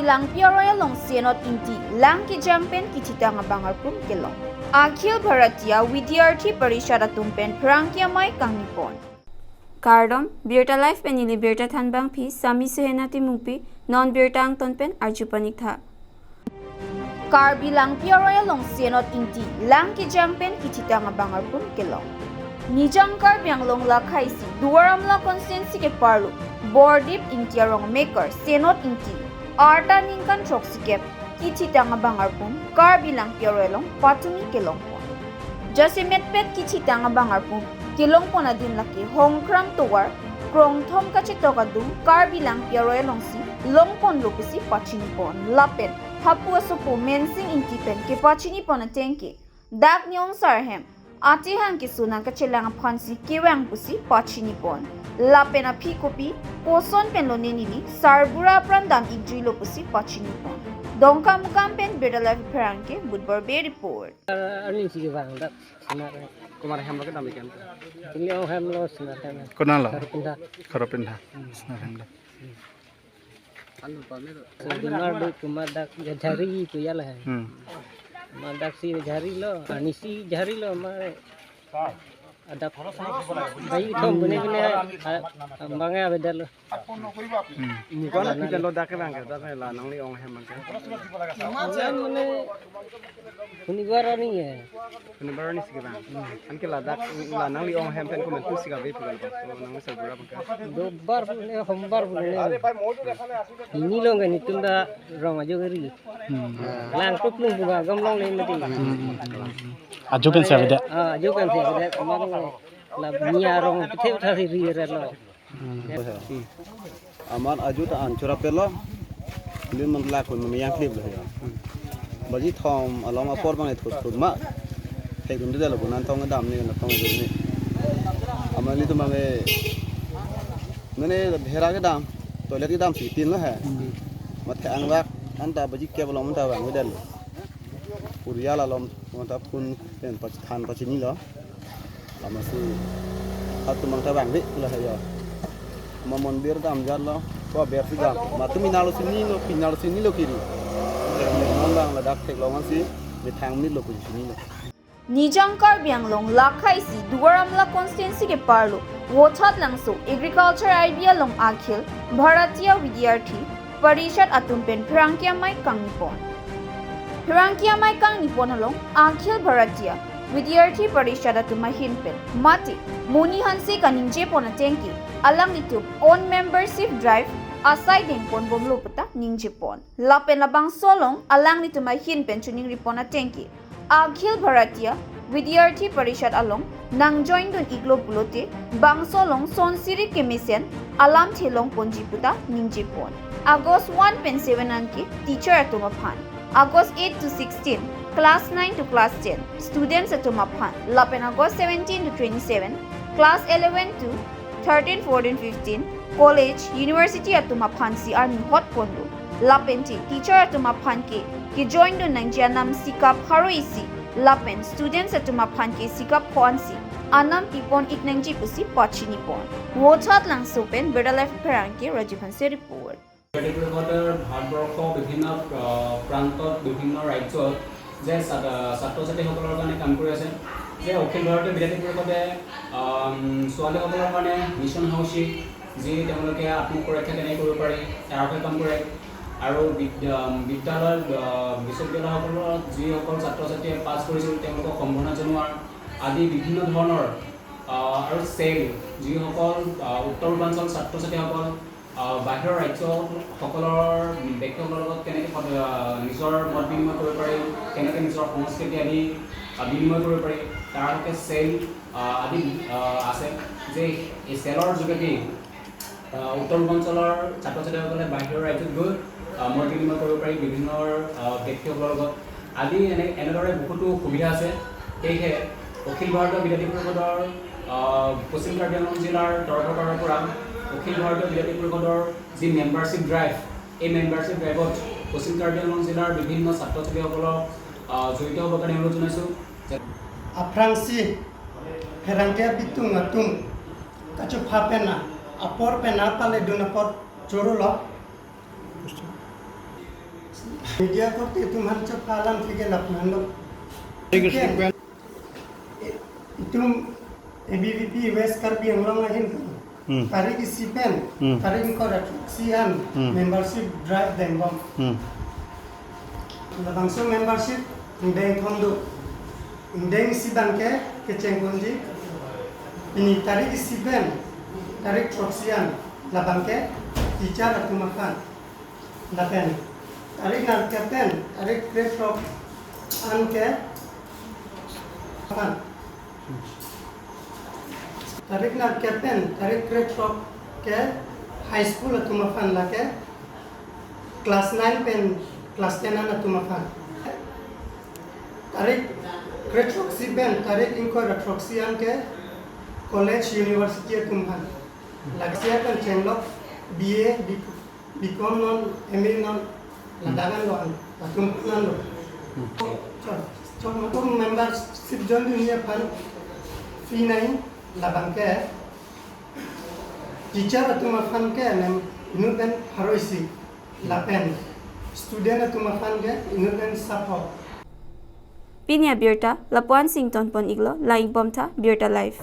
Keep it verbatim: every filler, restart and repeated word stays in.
Langpi aroi along Senot Ingti lang kejang pen kithitang abang arpum kelong. Akhil Bharatiya Vidyarthi Parishad atum pen pherangke amei kangni pon. Kardom, Birta Live pen neli birta thanbangpi Sami Suhena Timungpi, non birta angton pen arju paniktha. Karbi Langpi aroi along Senot Ingti lang kejang pen kithitang abang arpum kelong. Nijang Karbi Anglong lakhaisi Duar Amla constituency ke-arlo Bordip Ingti arong mekar Senot Ingti arta ningkan throksikep kithitang abang arpum Karbi Langpi aroi along patumi kelong pon. Jasemetpet kithitang abang arpum kelong pon adin lake Hongkram tovar krongthom kachetok adung Karbi Langpi aroi alongsi long ponlo pusi pachini pon. Lapen hapu asopo Mensing Ingti pen kepachini pon ateng ke dak ni ongsar ahem atihang keso nangkachelang aphansi kevang pusi pachini pon. Lapen aphi kopi koson pen lone neli sarbura apran dam ikjuilo pusi pachini pon. Dongkamukam pen Birta Live pherangke Budbor Bey report. Arnisi kevang dak Senar. Komat ahem lo kedam ikan? Ili ong hem lo Senar hem. Konat lo? Kharpinda. Kharpinda. Senar hem lo. Anu pame to. Senar do komat dak jari ko ya lah. Hmm. Komat dak si jari lo, arnisi jari lo ma. Adap. Bayi thom bune bune, ah, bang ya beda lo. Hmm. Ni kon api jalo dak ke bang ke, dak ke la nangli ong hem bang ke. Mane, hunibar arni ya. Hunibar arnisi kevang. Anke ladak la nangli ong hem pen komat pusi kave pulo. Nang sarbura bang ke. Dobar pulo, hombar pulo. Ini lo nggak nitum da rong ajo keri. Hmm. Lang tuplung buka gamlong le mati. Hmm. Ajo pen siya beda. Ah, ajo pen siya beda. Amar la nia rong kethe uthasi ri re lo. Hmm. Amar ajo ta anchura pelo. Lin man la kun miyang klip lo ya. Baji thom along apor bang ethos thos ma. Thek dun de lo kun an thong dam ni na thong dun ni. Amar ni to mange. Nene bhera kedam, toilet kedam si tin lo he. Hmm. Mathe anglak anta baji kep along ta bang wedel. Purial alom mata phun pen pach than pachini lo. Amasi hat tumang ta bang de kula he ya. Ma mondir dam jar lo, ko ber si dam. Ma tumi nalo sini lo, pinal sini lo kiri. Non bang ladak theklong si, methang mit lo kun sini lo. Nijang Karbi Anglong lakhaisi Duar Amla constituency ke-arlo Vothatlangso Agriculture I B along Akhil Bharatiya Vidyarthi Parishad atum pen pherangke amei kangni pon. Pherangke amei kangni pon along Akhil Bharatiya Vidyarthi Parishad atum ahin pen mate Moni Hanse kaningje pon ateng ke alanglitum own membership drive asai deng pon bomlo puta ningje pon. Lapen labangso along alanglitum ahin pen choningri pon ateng ke Akhil Bharatiya Vidyarthi Parishad along nang join dun iklo pulote bangso along sonsiri kemesen alamthe long ponji puta ningje pon. August one pen seven anke teacher atum aphan, August eight to sixteen, class nine to class ten students atum aphan, lapen August seventeen to twenty-seven, class eleven to thirteen, fourteen, fifteen, college, university atum aphan si arni hot ponlo. Lapen te teacher atum aphan ke, ke join dun nangji anam sikap haroi si. Lapen students atum aphan ke sikap pho-an si anam pi pon ik nangji pusi pachini pon. Vothatlangso pen Birta Live pherangke Rajiv Hanse report. বিদ্যাৰ্থী পৰিষদৰ ভাৰতবৰ্ষৰ বিভিন্ন, আহ, প্ৰান্তত, বিভিন্ন ৰাজ্যত যে ছাত-, ছাত্ৰ ছাত্ৰীসকলৰ কাৰণে কাম কৰি আছে, যে অখিল ভাৰতীয় বিদ্যাৰ্থী পৰিষদে, আম, ছোৱালীসকলৰ কাৰণে মিছন হাউচি, যি তেওঁলোকে আত্মসুৰক্ষা কেনেকৈ কৰিব পাৰি, তাৰ হকে কাম কৰে। আৰু বিদ-, আম, বিদ্যালয়, আহ, বিশ্ববিদ্যালয়সকলত যিসকল ছাত্ৰ ছাত্ৰীয়ে পাছ কৰিছিল, তেওঁলোকক সম্বৰ্ধনা জনোৱাৰ আদি বিভিন্ন ধৰণৰ, আহ, আৰু চেল, যিসকল, আহ, উত্তৰ পূৰ্বাঞ্চল ছাত্ৰ ছাত্ৰীসকল, আহ, বাহিৰৰ ৰাজ্যসকলৰ ব্যক্তিসকলৰ লগত কেনেকৈ সদ-, আহ, নিজৰ মত বিনিময় কৰিব পাৰি, কেনেকৈ নিজৰ সংস্কৃতি আদি, আহ, বিনিময় কৰিব পাৰি, তাৰ হকে চেল, আহ, আদি, আহ, আছে, যে এই চেলৰ যোগেদি, আহ, উত্তৰ পূৰ্বাঞ্চলৰ ছাত্ৰ ছাত্ৰীসকলে বাহিৰৰ ৰাজ্যত গৈ, আহ, মত বিনিময় কৰিব পাৰি বিভিন্ন, আহ, ব্যক্তিসকলৰ লগত। আদি এনে, এনেদৰে বহুতো সুবিধা আছে। সেয়েহে অখিল ভাৰতীয় বিদ্যাৰ্থী পৰিষদৰ, আহ, পশ্চিম কাৰ্বি আংলং জিলাৰ তৰফৰ পৰা অখিল ভাৰতীয় বিদ্যাৰ্থী পৰিষদৰ যি মেম্বাৰশ্বিপ ড্ৰাইভ, এই মেম্বাৰশ্বিপ ড্ৰাইভত পশ্চিম কাৰ্বি আংলং জিলাৰ বিভিন্ন ছাত্ৰ ছাত্ৰীসকলক, আহ, জড়িত হ'বৰ কাৰণে অনুৰোধ জনাইছোঁ। Aphrangsi pherangke abitung atum kachopha pen apor pen paledun apot choro lo. Media korte itum aphan chot alam theke lapuan lo. Tarik isi pen. Itum A B V P West Karbi Anglong ahin. Hmm. Tarik isi pen, Hmm. tarik ingkoi ra throksi an, Hmm. membership drive dengbom. Hmm. Labangso membership ingdeng thom do. Ingdeng isi abangke kecheng ponji. Pini tarik isi pen, tarik throksi an, labangke teacher atum aphan. Lapen tarik nerkep pen tarik krethrok an ke aphan. Tarik nerkep pen tarik krethrok ke high school atum aphan, lake class nine pen class ten an atum aphan. Tarik krethroksi pen tarik ingkoi ra throksi an ke college university atum aphan. Lake isi pen chenglok B A, B-, B Com non, M A non, ladak an lo an, latum an lo. Chot, chot, latum membership join dunji aphan fee nai, labangke teacher atum aphan ke nem inut pen pharo isi, lapen student atum aphan ke inut pen sapho. Pini abirta lapuan si ingtonpon iklo, lang-ik bomtha, Birta Live.